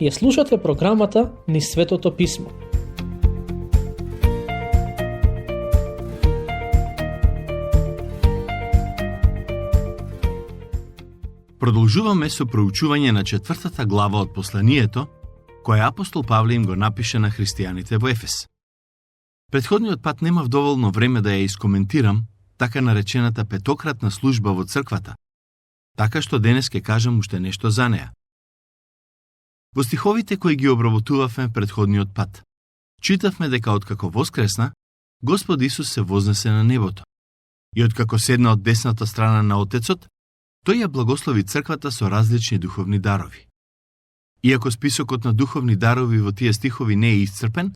Ја слушате програмата Низ Светото Писмо. Продолжуваме со проучување на 4 глава од посланието, кое апостол Павле им го напише на христијаните во Ефес. Претходниот пат немав доволно време да ја искоментирам така наречената петократна служба во црквата, така што денес ќе кажам уште нешто за неа. Во стиховите кои ги обработувавме претходниот пат, читавме дека откако воскресна, Господ Исус се вознесе на небото. И откако седна од десната страна на Отецот, тој ја благослови црквата со различни духовни дарови. Иако списокот на духовни дарови во тие стихови не е исцрпен,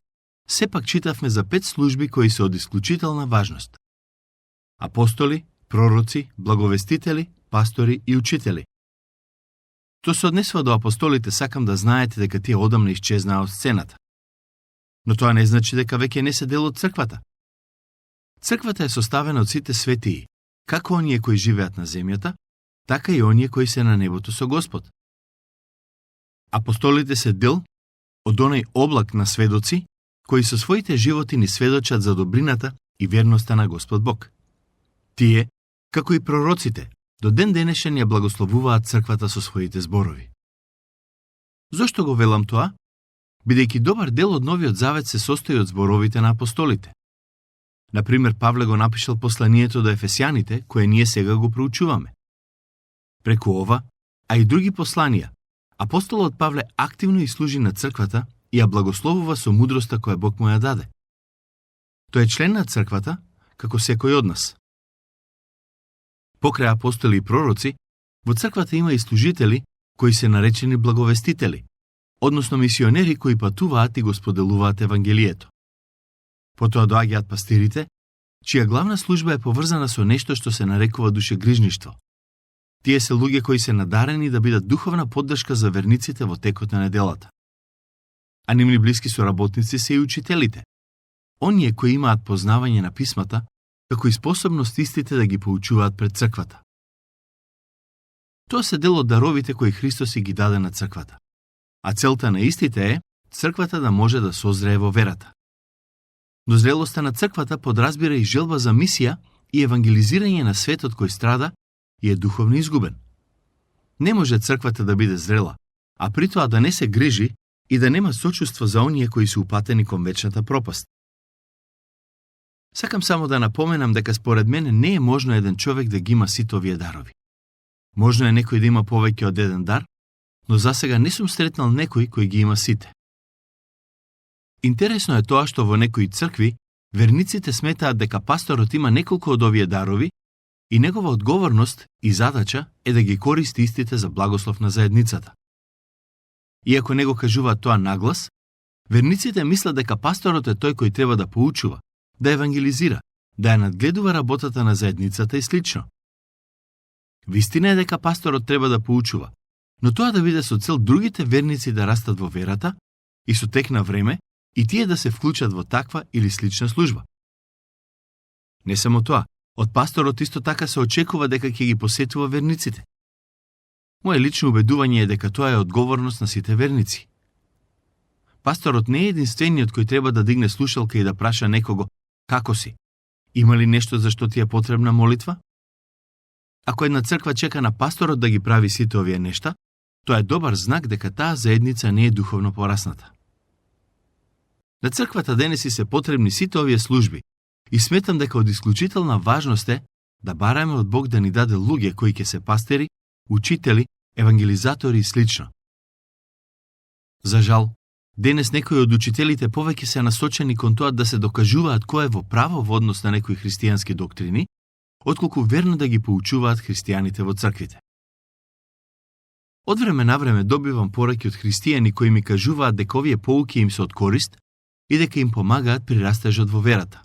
сепак читавме за 5 служби кои се од исклучителна важност. Апостоли, пророци, благовестители, пастори и учители. Што се однесува до апостолите, сакам да знаете дека тие одамна исчезнаа од сцената. Но тоа не значи дека веќе не се дел од црквата. Црквата е составена од сите светии, како оние кои живеат на земјата, така и оние кои се на небото со Господ. Апостолите се дел од оној облак на сведоци, кои со своите животи ни сведочат за добрината и верноста на Господ Бог. Тие, како и пророците, до ден денешен ја благословуваат црквата со своите зборови. Зошто го велам тоа? Бидејќи добар дел од Новиот Завет се состои од зборовите на апостолите. Например, Павле го напишал посланието до Ефесјаните, кое ние сега го проучуваме. Преку ова, а и други посланија, апостолот Павле активно служи на црквата и ја благословува со мудроста која Бог му ја даде. Тој е член на црквата, како секој од нас. Покрај апостоли и пророци, во црквата има и служители кои се наречени благовестители, односно мисионери кои патуваат и го споделуваат Евангелието. Потоа доаѓаат пастирите, чија главна служба е поврзана со нешто што се нарекува душегрижништво. Тие се луѓе кои се надарени да бидат духовна поддршка за верниците во текот на неделата. А нивни блиски соработници се и учителите, оние кои имаат познавање на писмата, како и способност истите да ги поучуваат пред црквата. Тоа се дел од даровите кои Христос ги даде на црквата, а целта на истите е црквата да може да созрее во верата. Но зрелоста на црквата подразбира и желба за мисија и евангелизирање на светот кој страда и е духовно изгубен. Не може црквата да биде зрела, а при тоа да не се грижи и да нема сочувство за оние кои се упатени кон вечната пропаст. Сакам само да напоменам дека според мене не е можно еден човек да ги има сите овие дарови. Можно е некој да има повеќе од еден дар, но засега не сум сретнал некој кој ги има сите. Интересно е тоа што во некои цркви верниците сметаат дека пасторот има неколку од овие дарови и негова одговорност и задача е да ги користи истите за благослов на заедницата. Иако не го кажуваат тоа наглас, верниците мислат дека пасторот е тој кој треба да поучува, да евангелизира, да ја надгледува работата на заедницата и слично. Вистина е дека пасторот треба да поучува, но тоа да биде со цел другите верници да растат во верата и со тек на време и тие да се вклучат во таква или слична служба. Не само тоа, од пасторот исто така се очекува дека ќе ги посетува верниците. Моje лично убедување е дека тоа е одговорност на сите верници. Пасторот не е единствениот кој треба да дигне слушалка и да праша некого: како си? Има ли нешто за што ти е потребна молитва? Ако една црква чека на пасторот да ги прави сите овие нешта, тоа е добар знак дека таа заедница не е духовно порасната. На црквата денеси се потребни сите овие служби и сметам дека од исклучителна важност е да бараме од Бог да ни даде луѓе кои ќе се пастери, учители, евангелизатори и слично. За жал, денес некои од учителите повеќе се насочени кон тоа да се докажуваат кој е во право во однос на некои христијански доктрини, отколку верно да ги поучуваат христијаните во црквите. Од време на време добивам пораки од христијани кои ми кажуваат дека овие поуки им се од корист и дека им помагаат при растежот во верата.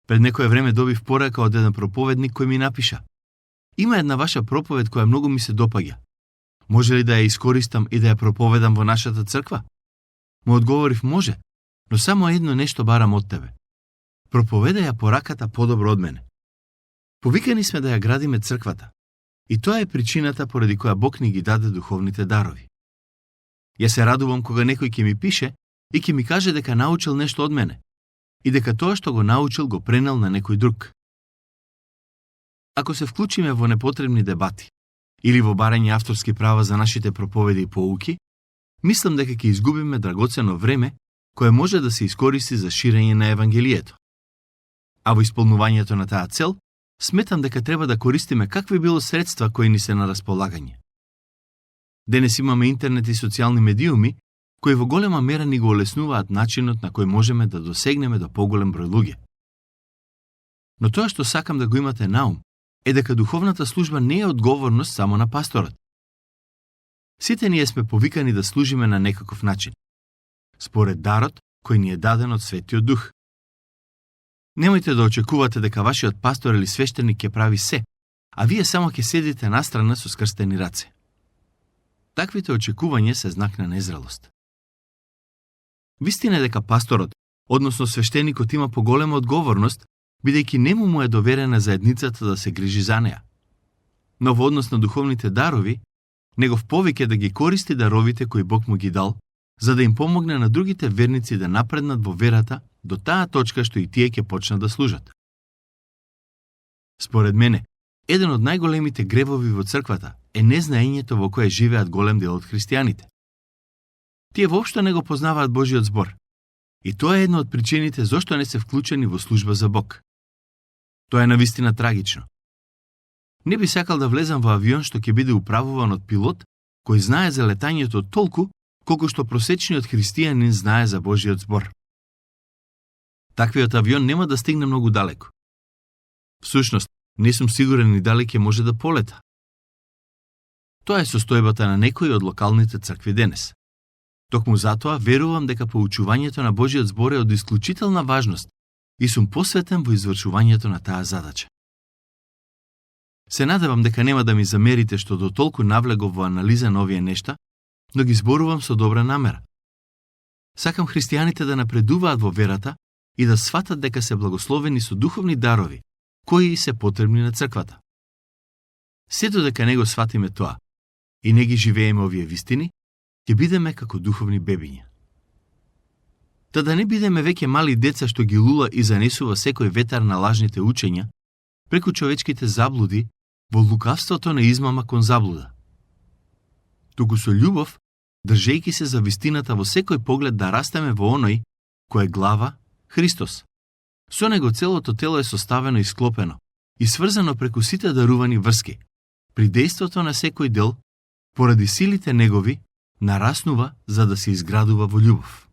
Пред некое време добив порака од еден проповедник кој ми напиша: има една ваша проповед која многу ми се допаѓа. Може ли да ја искористам и да ја проповедам во нашата црква? Му одговорив: може, но само едно нешто барам од тебе. Проповедај ја пораката подобро од мене. Повикани сме да ја градиме црквата. И тоа е причината поради која Бог ни ги даде духовните дарови. Ја се радувам кога некој ќе ми пише и ќе ми каже дека научил нешто од мене и дека тоа што го научил го пренел на некој друг. Ако се вклучиме во непотребни дебати или во барање авторски права за нашите проповеди и поуки, мислам дека ќе изгубиме драгоцено време кое може да се искористи за ширење на Евангелието. А во исполнувањето на таа цел, сметам дека треба да користиме какви било средства кои ни се на располагање. Денес имаме интернет и социјални медиуми, кои во голема мера ни го олеснуваат начинот на кој можеме да досегнеме до поголем број луѓе. Но тоа што сакам да го имате на ум е дека духовната служба не е одговорност само на пасторот. Сите ние сме повикани да служиме на некаков начин, според дарот кој ни е даден од Светиот Дух. Немојте да очекувате дека вашиот пастор или свештеник ќе прави се, а вие само ќе седите настрана со скрстени раце. Таквите очекувања се знак на незрелост. Вистина е дека пасторот, односно свештеникот, има поголема одговорност, бидејќи нему му е доверена заедницата да се грижи за неа. Но во однос на духовните дарови, негов повик е да ги користи даровите кои Бог му ги дал, за да им помогне на другите верници да напреднат во верата до таа точка што и тие ќе почнат да служат. Според мене, еден од најголемите гревови во црквата е незнаењето во кое живеат голем дел од христијаните. Тие воопшто не го познаваат Божиот збор, и тоа е една од причините зошто не се вклучени во служба за Бог. Тоа е навистина трагично. Не би сакал да влезам во авион што ќе биде управуван од пилот кој знае за летањето толку колку што просечниот христијанин знае за Божиот збор. Таквиот авион нема да стигне многу далеко. Всушност, не сум сигурен и дали ќе може да полета. Тоа е состојбата на некои од локалните цркви денес. Токму затоа верувам дека поучувањето на Божиот збор е од исклучителна важност и сум посветен во извршувањето на таа задача. Се надевам дека нема да ми замерите што до толку навлегов во анализа на овие нешта, но ги зборувам со добра намера. Сакам христијаните да напредуваат во верата и да сватат дека се благословени со духовни дарови, кои се потребни на црквата. Сето дека не го сватиме тоа и не ги живееме овие вистини, ќе бидеме како духовни бебиња. Та да не бидеме веќе мали деца што ги лула и занесува секој ветар на лажните учења, преку човечките заблуди, во лукавството на измама кон заблуда. Туку со љубов, држејќи се за вистината во секој поглед да растеме во оној кој е глава, Христос. Со него целото тело е составено и склопено и сврзано преку сите дарувани врски. При дејството на секој дел, поради силите негови, нараснува за да се изградува во љубов.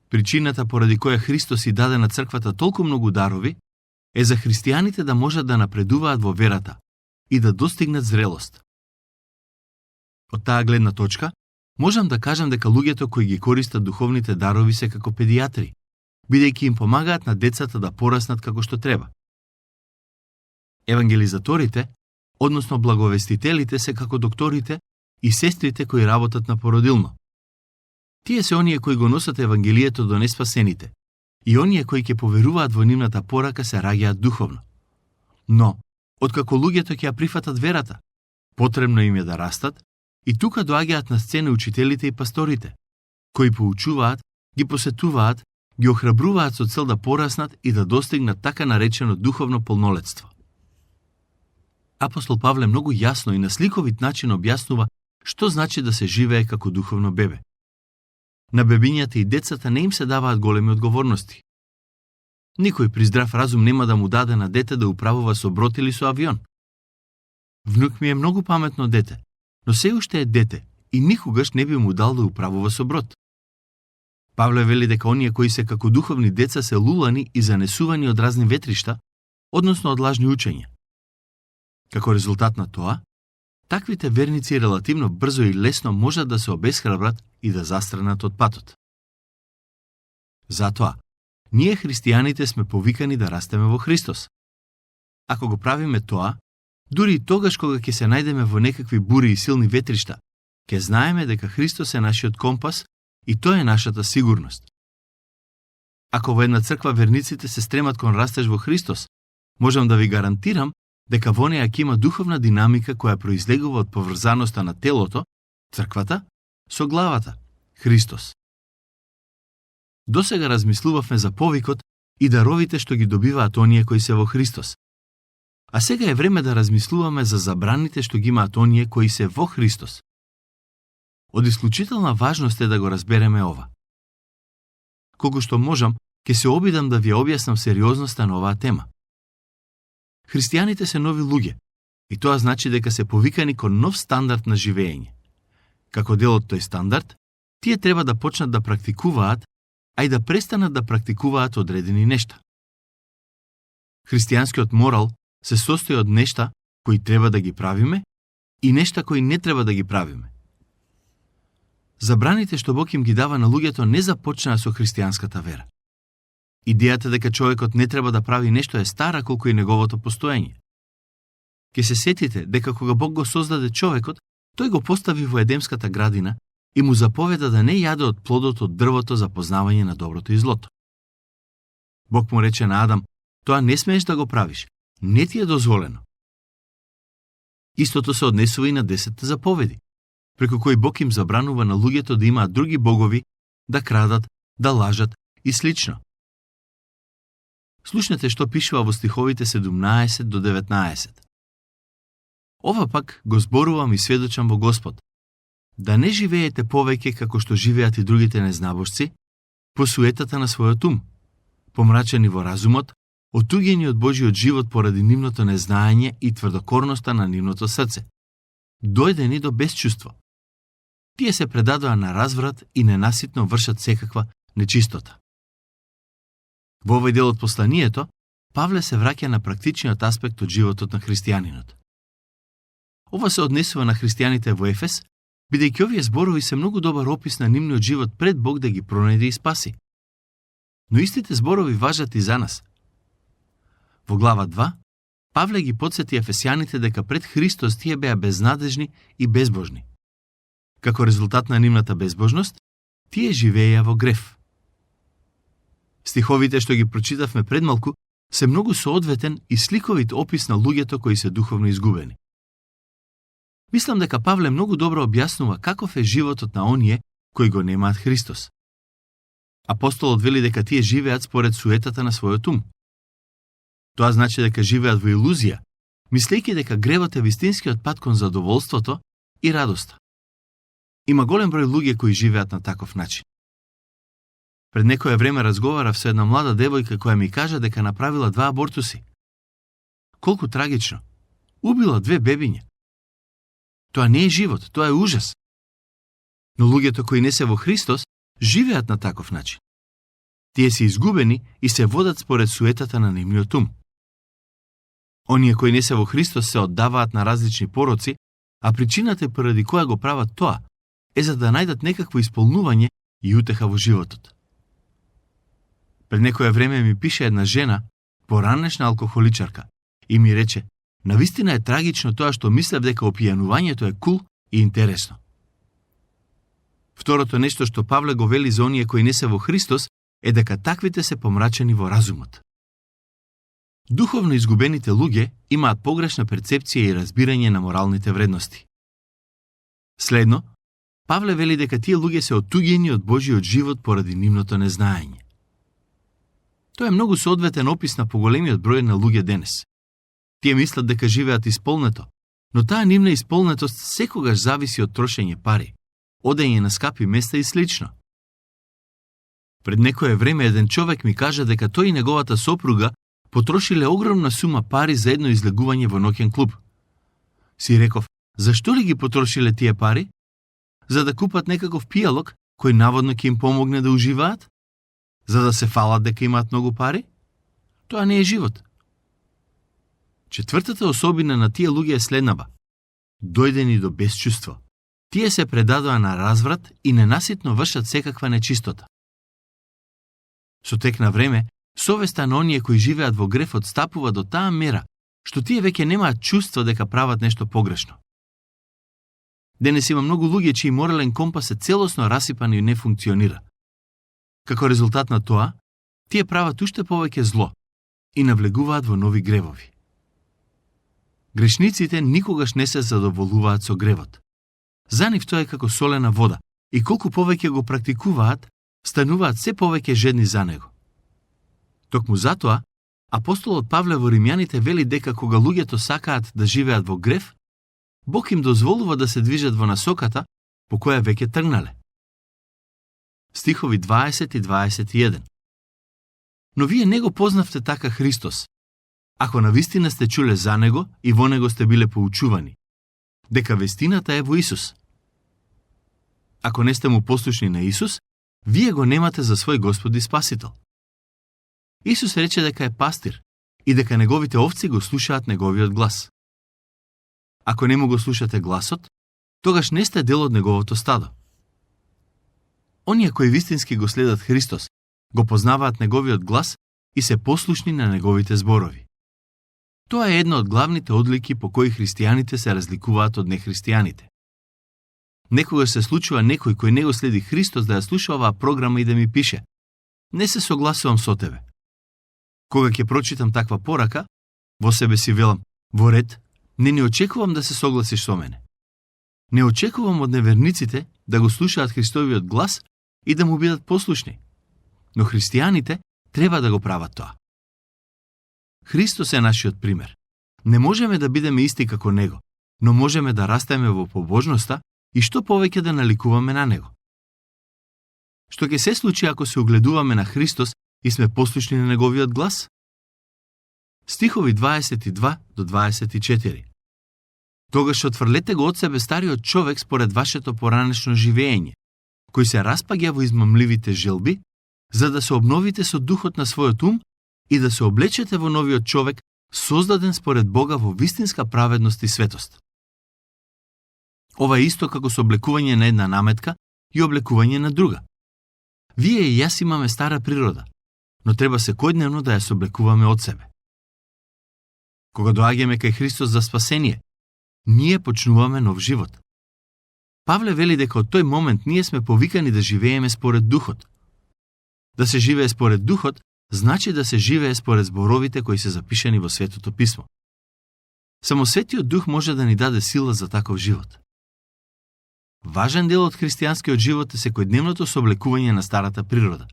Причината поради која Христос и даде на црквата толку многу дарови е за христијаните да можат да напредуваат во верата и да достигнат зрелост. Од таа гледна точка, можам да кажам дека луѓето кои ги користат духовните дарови се како педијатри, бидејќи им помагаат на децата да пораснат како што треба. Евангелизаторите, односно благовестителите, се како докторите и сестрите кои работат на породилно. Тие се оние кои го носат Евангелието до неспасените и оние кои ќе поверуваат во нивната порака се раѓаат духовно. Но, откако луѓето ќе ја прифатат верата, потребно им е да растат и тука доаѓаат на сцена учителите и пасторите, кои поучуваат, ги посетуваат, ги охрабруваат со цел да пораснат и да достигнат така наречено духовно полнолетство. Апостол Павле многу јасно и на сликовит начин објаснува што значи да се живее како духовно бебе. На бебињата и децата не им се даваат големи одговорности. Никој при здрав разум нема да му даде на дете да управува со брод или со авион. Внук ми е многу паметно дете, но се уште е дете и никогаш не би му дал да управува со брод. Павле вели дека оние кои се како духовни деца се лулани и занесувани од разни ветришта, односно од лажни учења. Како резултат на тоа, таквите верници релативно брзо и лесно можат да се обесхрабрат и да застранат од патот. Затоа, ние христијаните сме повикани да растеме во Христос. Ако го правиме тоа, дури и тогаш кога ќе се најдеме во некакви бури и силни ветришта, ќе знаеме дека Христос е нашиот компас и тоа е нашата сигурност. Ако во една црква верниците се стремат кон растеж во Христос, можам да ви гарантирам дека во неа ќе има духовна динамика која произлегува од поврзаноста на телото, црквата со главата, Христос. Досега размислувавме за повикот и даровите што ги добиваат оние кои се во Христос. А сега е време да размислуваме за забраните што ги имаат оние кои се во Христос. Од исклучителна важност е да го разбереме ова. Колку што можам, ќе се обидам да ви објаснам сериозноста на оваа тема. Христијаните се нови луѓе, и тоа значи дека се повикани кон нов стандард на живење. Како дел од тој стандард, тие треба да почнат да практикуваат, а и да престанат да практикуваат одредени нешта. Христијанскиот морал се состои од нешта кои треба да ги правиме и нешта кои не треба да ги правиме. Забраните што Бог им ги дава на луѓето не започнаа со христијанската вера. Идејата дека човекот не треба да прави нешто е стара колку и неговото постоење. Ке се сетите дека кога Бог го создаде човекот, тој го постави во Едемската градина и му заповеда да не јаде од плодот од дрвото за познавање на доброто и злото. Бог му рече на Адам, тоа не смееш да го правиш, не ти е дозволено. Истото се однесува и на 10 заповеди, преку кои Бог им забранува на луѓето да имаат други богови, да крадат, да лажат и слично. Слушнете што пишува во стиховите 17 до 19. Ова пак го зборувам и сведочам во Господ. Да не живеете повеќе како што живеат и другите незнабожци, по суетата на својот ум, помрачени во разумот, отуѓени од Божиот живот поради нивното незнаење и тврдокорноста на нивното срце, дојдени до безчувство. Тие се предадоа на разврат и ненаситно вршат секаква нечистота. Во овој дел од посланието, Павле се враќа на практичниот аспект од животот на христијанинот. Ова се однесува на христијаните во Ефес, бидејќи овие зборови се многу добар опис на нивниот живот пред Бог да ги пронајде и спаси. Но истите зборови важат и за нас. Во глава 2, Павле ги подсети ефесјаните дека пред Христос тие беа безнадежни и безбожни. Како резултат на нивната безбожност, тие живееја во грев. Стиховите што ги прочитавме пред малку се многу соодветен и сликовит опис на луѓето кои се духовно изгубени. Мислам дека Павле многу добро објаснува каков е животот на оние кои го немаат Христос. Апостолот вели дека тие живеат според суетата на својот ум. Тоа значи дека живеат во илузија, мислејќи дека гревот е вистинскиот пат кон задоволството и радоста. Има голем број луѓе кои живеат на таков начин. Пред некое време разговарав со една млада девојка која ми кажа дека направила 2 абортуси. Колку трагично. Убила 2 бебиња. Тоа не е живот, тоа е ужас. Но луѓето кои не се во Христос живеат на таков начин. Тие се изгубени и се водат според суетата на нивниот ум. Оние кои не се во Христос се оддаваат на различни пороци, а причината поради која го прават тоа е за да најдат некакво исполнување и утеха во животот. Пред некое време ми пише една жена, поранешна алкохоличарка, и ми рече: навистина е трагично тоа што мислев дека опијанувањето е кул и интересно. Второто нешто што Павле го вели за оние кои не се во Христос е дека таквите се помрачени во разумот. Духовно изгубените луѓе имаат погрешна перцепција и разбирање на моралните вредности. Следно, Павле вели дека тие луѓе се отуѓени од Божиот живот поради нивното незнаење. Тоа е многу соодветен опис на поголемиот број на луѓе денес. Тие мислат дека живеат исполнето, но таа нивна исполнетост секогаш зависи од трошење пари, одење на скапи места и слично. Пред некое време еден човек ми кажа дека тој и неговата сопруга потрошиле огромна сума пари за едно излегување во ноќен клуб. Си реков, зашто ли ги потрошиле тие пари? За да купат некаков пијалок кој наводно ќе им помогне да уживаат? За да се фалат дека имаат многу пари? Тоа не е живот. Четвртата особина на тие луѓе е следнава. Дојдени до безчувство. Тие се предадоа на разврат и ненаситно вршат секаква нечистота. Со тек на време, совеста на оние кои живеат во греф отстапува до таа мера, што тие веќе немаат чувство дека прават нешто погрешно. Денес има многу луѓе чиј морален компас е целосно расипан и не функционира. Како резултат на тоа, тие прават уште повеќе зло и навлегуваат во нови гревови. Грешниците никогаш не се задоволуваат со гревот. За нив тоа е како солена вода, и колку повеќе го практикуваат, стануваат се повеќе жедни за него. Токму затоа, апостолот Павле во Римјаните вели дека кога луѓето сакаат да живеат во грев, Бог им дозволува да се движат во насоката по која веќе тргнале. Стихови 20 и 21. Но вие не го познавте така Христос, ако навистина сте чуле за него и во него сте биле поучувани, дека вестината е во Исус. Ако не сте му послушни на Исус, вие го немате за свој Господ и Спасител. Исус рече дека е пастир и дека неговите овци го слушаат неговиот глас. Ако не му го слушате гласот, тогаш не сте дел од неговото стадо. Оние кои вистински го следат Христос, го познаваат неговиот глас и се послушни на неговите зборови. Тоа е една од главните одлики по кои христијаните се разликуваат од нехристијаните. Некогаш се случува некој кој не го следи Христос да ја слуша оваа програма и да ми пише: не се согласувам со тебе. Кога ќе прочитам таква порака, во себе си велам: во ред, не очекувам да се согласиш со мене. Не очекувам од неверниците да го слушаат Христовиот глас и да му бидат послушни. Но христијаните треба да го прават тоа. Христос е нашиот пример. Не можеме да бидеме исти како Него, но можеме да растеме во побожноста и што повеќе да наликуваме на Него. Што ќе се случи ако се огледуваме на Христос и сме послушни на Неговиот глас? Стихови 22 до 24. Тогаш отфрлете го од себе стариот човек според вашето поранешно живење, кој се распаѓа во измамливите желби, за да се обновите со духот на својот ум и да се облечете во новиот човек, создаден според Бога во вистинска праведност и светост. Ова е исто како со облекување на една наметка и облекување на друга. Вие и јас имаме стара природа, но треба секојдневно да ја соблекуваме од себе. Кога доаѓаме кај Христос за спасение, ние почнуваме нов живот. Павле вели дека од тој момент ние сме повикани да живееме според Духот. Да се живее според Духот значи да се живее според зборовите кои се запишани во Светото Писмо. Само Светиот Дух може да ни даде сила за таков живот. Важен дел од христијанскиот живот е секојдневното соблекување на старата природа.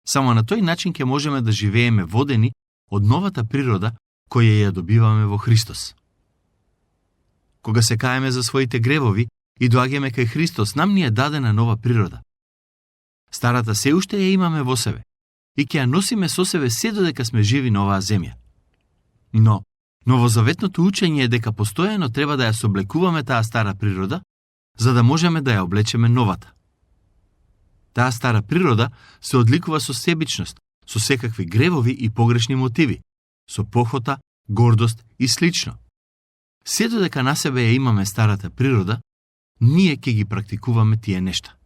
Само на тој начин ќе можеме да живееме водени од новата природа која ја добиваме во Христос. Кога се каеме за своите гревови и доаѓаме кај Христос, нам ни е дадена нова природа. Старата се уште ја имаме во себе и ќе ја носиме со себе се додека сме живи на оваа земја. Но, новозаветното учење е дека постојано треба да ја соблекуваме таа стара природа, за да можеме да ја облечеме новата. Таа стара природа се одликува со себичност, со секакви гревови и погрешни мотиви, со похота, гордост и слично. Се додека на себе ја имаме старата природа, ние ќе ги практикуваме тие нешта.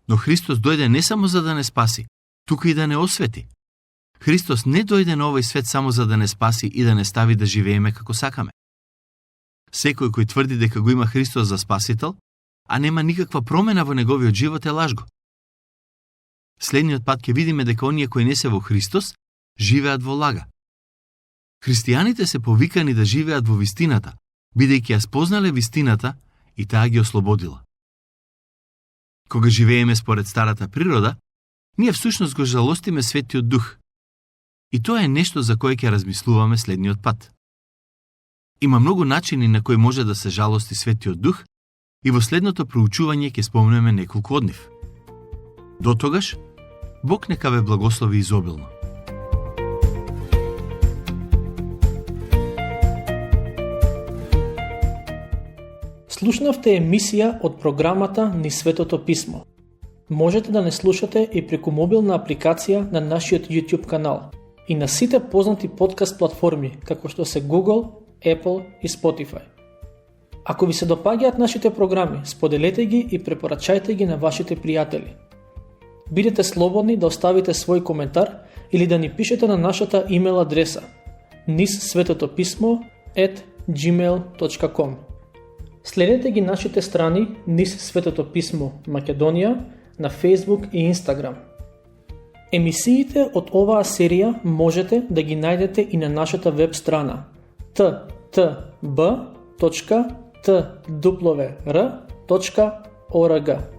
Но Христос дојде не само за да не спаси, туку и да не освети. Христос не дојде на овој свет само за да не спаси и да не стави да живееме како сакаме. Секој кој тврди дека го има Христос за спасител, а нема никаква промена во неговиот живот е лажго. Следниот пат ќе видиме дека оние кои не се во Христос, живеат во лага. Христијаните се повикани да живеат во вистината, бидејќи ја спознале вистината и таа ги ослободила. Кога живееме според старата природа, ние всушност го жалостиме Светиот Дух. И тоа е нешто за кое ќе размислуваме следниот пат. Има многу начини на кои може да се жалости Светиот Дух и во следното проучување ќе спомнеме неколку од нив. До тогаш, Бог нека ве благослови изобилно. Слушнавте емисија од програмата Низ Светото Писмо. Можете да не слушате и преку мобилна апликација на нашиот YouTube канал и на сите познати подкаст платформи, како што се Google, Apple и Spotify. Ако ви се допаѓаат нашите програми, споделете ги и препорачајте ги на вашите пријатели. Бидете слободни да оставите свој коментар или да ни пишете на нашата имейл адреса nizsvetopismo@gmail.com. Следете ги нашите страни Низ Светото Писмо Македонија на Facebook и Instagram. Емисиите од оваа серија можете да ги најдете и на нашата веб страна ttb.twr.org. org.